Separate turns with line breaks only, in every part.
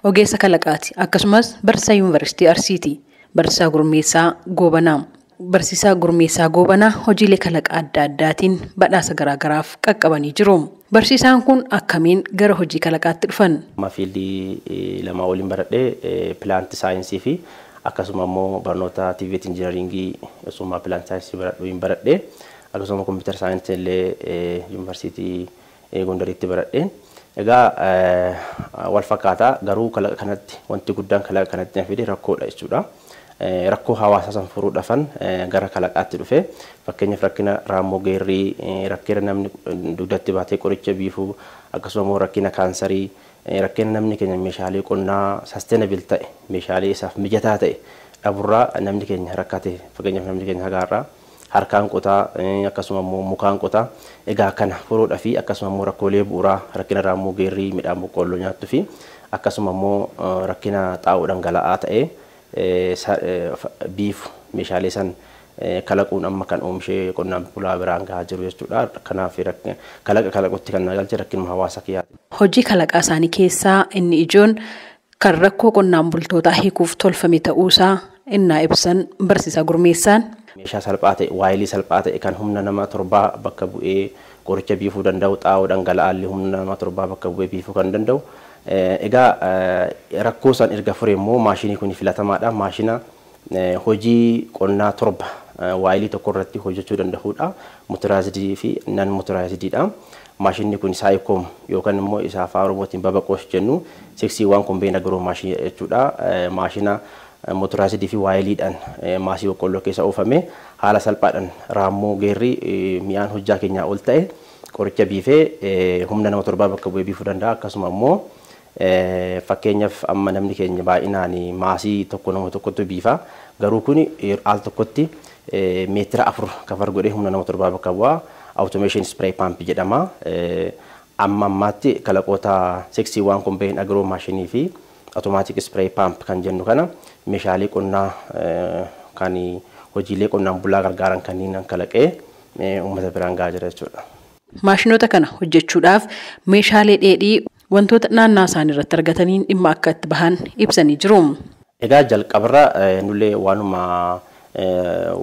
Ogeessa kalaqaati. Akkasumas barsiisaa Yuunivarsiitii Arsiiti. Barsiisaa Gurmeessaa Goobanaa. Barsiisaa Gurmeessaa Goobanaa hojiilee kalaqa adda addaatiin badhaasa garaagaraaf qaqqabanii jiru. Barsiisaan kun akkamiin gara hojii kalaqaatti dhufan?
Field lamaa waliin baradhee, plant science fi akkasuma immoo barnoota TVET engineering osuma plant science baradhu hin baradhee, akkasuma computer science illee Yuunivarsiitii Gondaritti baradhee. Egaa wal fakkaataa, garuu kalaqa kanatti wanti guddaan kalaqa kanatti na fide rakkoodha jechuudha. Rakkoo hawaasaa san furuudhaafan gara kalaqaatti dhufe. Fakkeenyaaf, rakkina raammoo geerrii, rakkina namni dugdatti baatee qoricha biifuu, akkasuma immoo rakkina kaansarii, rakkina namni keenya meeshaalee qonnaa sustainable ta'e, meeshaalee isaaf mijataa ta'e dhaburraa namni keenya rakkate. Fakkeenyaaf, namni keenya hagaarraa harkaan qotaa, akkasuma immoo mukaan qotaa. Egaa kana furuudhaa fi akkasuma immoo rakkoolee bu'uuraa, rakkina raammoo geerrii midhaan boqqoolloo nyaattuu fi akkasuma immoo rakkina xaa'oo dhangala'aa ta'ee biifu, meeshaalee san kalaquun amma kan oomishee qonnaan bulaa biraan gahaa jiru jechuudha. Kanaaf kalaqa kalaqutti kan na galche rakkinuma hawaasa kiyyaati.
Hojii kalaqaa isaanii keessaa inni ijoon kan rakkoo qonnaan bultootaa hiikuuf tolfame ta'uusaa innaa ibsan barsiisaa Gurmeessaan.
Meeshaa salphaa ta'e, waayilii salphaa ta'e, kan humna nama torbaa bakka bu'ee qoricha biifuu danda'u, xaa'oo dhangala'aa illee humna nama torbaa bakka bu'ee biifuu kan danda'u. Egaa rakkoo san erga fure immoo maashinii kun filatamaadha. Maashina hojii qonnaa 7 waayilii tokko irratti hojjechuu danda'udha. Motorized fi non motorizediidha. Maashinni kun SICOM yookaan immoo isa afaan Oromootiin babaqoos jennu, 6-in-1 combined agro machine jechuudha. Maashina motorized fi waayiliidhaan maasii boqqolloo keessa oofame, haala salphaadhaan raammoo geerrii mi'aan hojjaa keenyaa ol ta'e qoricha biifee humna nama torbaa bakka bu'ee biifuu danda'a. Akkasuma immoo, fakkeenyaaf, amma namni keenya baay'inaan maasii tokko nama tokkotu biifa. Garuu kun al tokkotti meetira 4 cover godhee humna nama torbaa bakka bu'a. Automation spray pump jedhama. Amma ammaatti kalaqoota 6-in-1 combined agro maashinii fi automatic spray pump kan jennu kana, meeshaalee qonnaa kan hojiilee qonnaan bulaa gargaaran kanneen kalaqee uummata biraan gahaa jira jechuudha.
Maashinoota kana hojjechuudhaaf meeshaalee dheedhii wantoota naannaa isaanii irratti argataniin dhimma akka itti bahan ibsanii jiru.
Egaa jalqabarra nullee waanuma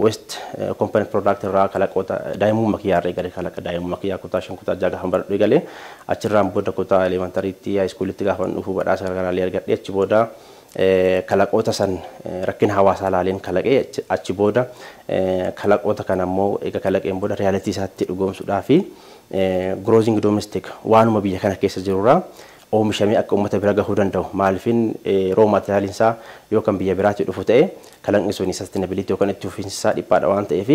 waste component product irraa kalaqoota daa'imummaa kiyyaa irraa eegale. Kalaqa daa'imummaa kiyyaa kutaa 5, kutaa 6 gaafa baradhu eegale. Achirraan booda kutaa elementaryitti, high schoolitti gaafa dhufu badhaasa garaagaraallee argadhe. Achi booda kalaqoota san rakkina hawaasaa laaleen kalaqee. Achi booda kalaqoota kana immoo eega kalaqeen booda reality isaatti dhugoomsuudhaa fi gross domestic waanuma biyya kana keessa jirurraa oomishamee akka uummata bira gahuu danda'u. Maaliifin raw materialiin isaa yoo kan biyya biraatti dhufu ta'e, kalaqni sun sustainability yookaan itti fufiinsi isaa dhiphaadha waan ta'eef,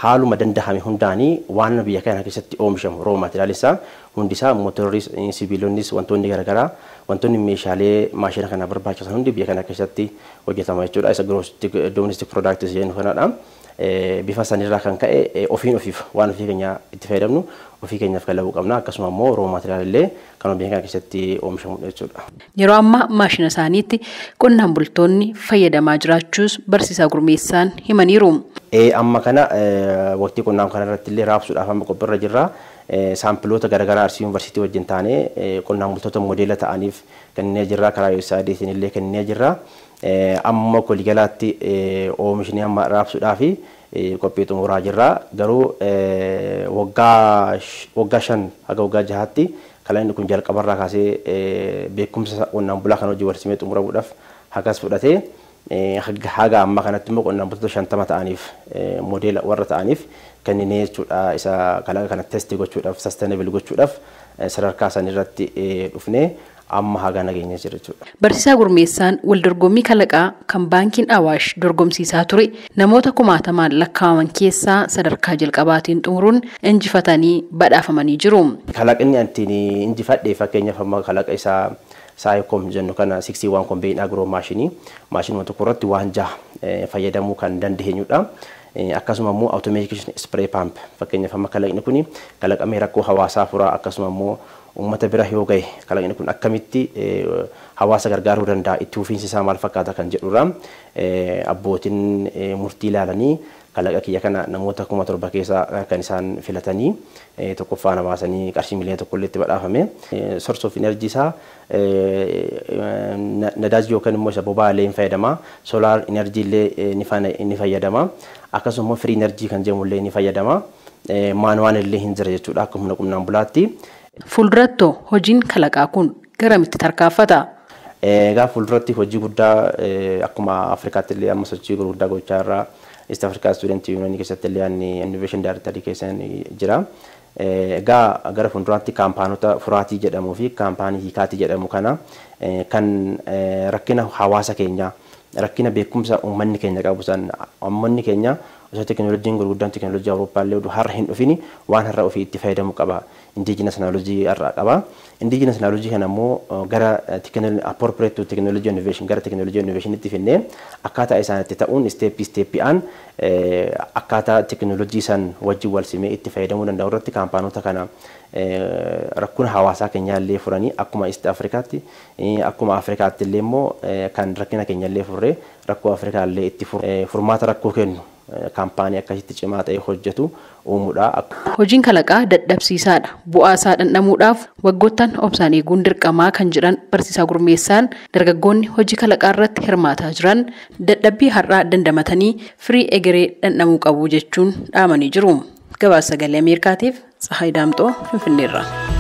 haaluma dandahame hundaanii waan biyya kana keessatti oomishamu, raw materialiin isaa hundi isaa, mootorris, sibiilonnis, wantoonni garaagaraa, wantoonni meeshaalee maashina kana barbaachisan hundi biyya kana keessatti hojjetama jechuudha. Isa gross domestic products jennu kanadha. Bifa sanirraa kan ka'e ofiin ofiif waan ofii keenya itti fayyadamnu ofii keenyaaf kalaquu qabna, akkasuma immoo raw material illee kan biyya kana keessatti oomishamudha jechuudha.
Yeroo ammaa maashina isaaniitti qonnaan bultoonni fayyadamaa jiraachuus barsiisaa Gurmeessaan himaniiru.
Amma kana waqtii qonnaan kana irratti illee raabsuudhaaf amma qophiirra jirra. Saampiloota garaagaraa Arsii Yuunivarsiitii wajjin taanee qonnaan bultoota moodeela ta'aniif kennee jirra. Karaa USAIDtiin illee kennee jirra. Amma waliigalaatti oomishni amma raabsuudhaaf qophii xumuraa jirra. Garuu waggaa 5 haga waggaa 6tti kalaqni kun jalqabarraa kaasee beekumsa qonnaan bulaa kan hojii walsimee xumuramuudhaaf hagas fudhatee, haga ammaa kanatti immoo qonnaan bultoota 50 ta'aniif, moodeela warra ta'aniif kenninee jechuudha. Isa kalaqa kana test gochuudhaaf, sustainable gochuudhaaf sadarkaa sanirratti dhufnee amma haga nageenya jira jechuudha.
Barsiisaa Gurmeessaan wal dorgommii kalaqaa kan baankiin Awaash dorgomsiisaa ture namoota kumaatamaan lakkaa'aman keessaa sadarkaa jalqabaatiin xumuruun injifatanii badhaafamanii jiru.
Kalaqni ittiin injifadhe, fakkeenyaaf, amma kalaqa isaa SICOM jennu kana, 6-in-1 combined agro maashinii, maashinuma tokko irratti waan jaha fayyadamuu kan dandeenyudha. Akkasuma immoo automation spray pump, fakkeenyaaf, amma kalaqni kun kalaqamee rakkoo hawaasaa furaa, akkasuma immoo uummata bira yoo gahe kalaqni kun akkamitti hawaasa gargaaruu danda'a, itti fufiinsi isaa maal fakkaata kan jedhurra abbootiin murtii ilaalanii Kalaqa kiyya kana namoota 7,000 keessaa kan isaan filatanii tokkoffaa na baasanii qarshii 1 miliyoona illee itti badhaafame. Source of energy isaa nadaajii yookaan immoo isa boba'aa illee ni fayyadama. Solar energy illee ni fayyadama. Akkasuma immoo free energy kan jedhamu illee ni fayyadama. Manual illee hin jira jechuudha akka humna qonnaan bulaatti.
Fuuldurattuu hojiin kalaqaa kun garamitti tarkaanfata?
Egaa fuulduratti hojii guddaa akkuma Afrikaatti illee amma sochii gurguddaa gochaa irraa East Africa Student Union keessatti illee ani Innovation Director keessa jira. Egaa gara fuulduraatti kaampaanota Furaatii jedhamuu fi kaampaanii Hiikaatii jedhamu kana kan rakkina hawaasa keenyaa, rakkina beekumsa uummanni keenya qabu san, uummanni keenya osoo teekinooloojiin gurguddaan teekinooloojii Awurooppaa illee har'a hin dhufini waan har'a ofii itti fayyadamu qaba. Indigenous knowledge har'a qaba. Indigenous knowledge kana immoo gara appropriate to technology innovation, gara technology innovation itti finnee akkaataa isaan itti ta'uun step stepi'aan akkaataa teekinooloojii san wajjin wal simee itti fayyadamuu danda'u irratti kaampaanota kana rakkoon hawaasaa keenyaa illee furanii akkuma East Afrikaatti, akkuma Afrikaatti illee immoo kan rakkina keenya illee furree rakkoo Afrikaa illee itti furmaata rakkoo kennu kaampaanii akkasitti cimaa ta'e hojjetu uumuudha.
Hojiin kalaqaa dadhabsiisaadha. Bu'aa isaa dhandhamuudhaaf waggoottan obsaan eeguun dirqamaa kan jedhan barsiisaa Gurmeessaan, dargaggoonni hojii kalaqaa irratti hirmaataa jiran dadhabbii har'aa dandamatanii firii egeree dhandhamuu qabu jechuun dhaamanii jiru. Gabaasa Sagalee Ameerikaatiif Tsahaay Daamxoo, Finfinneerraa.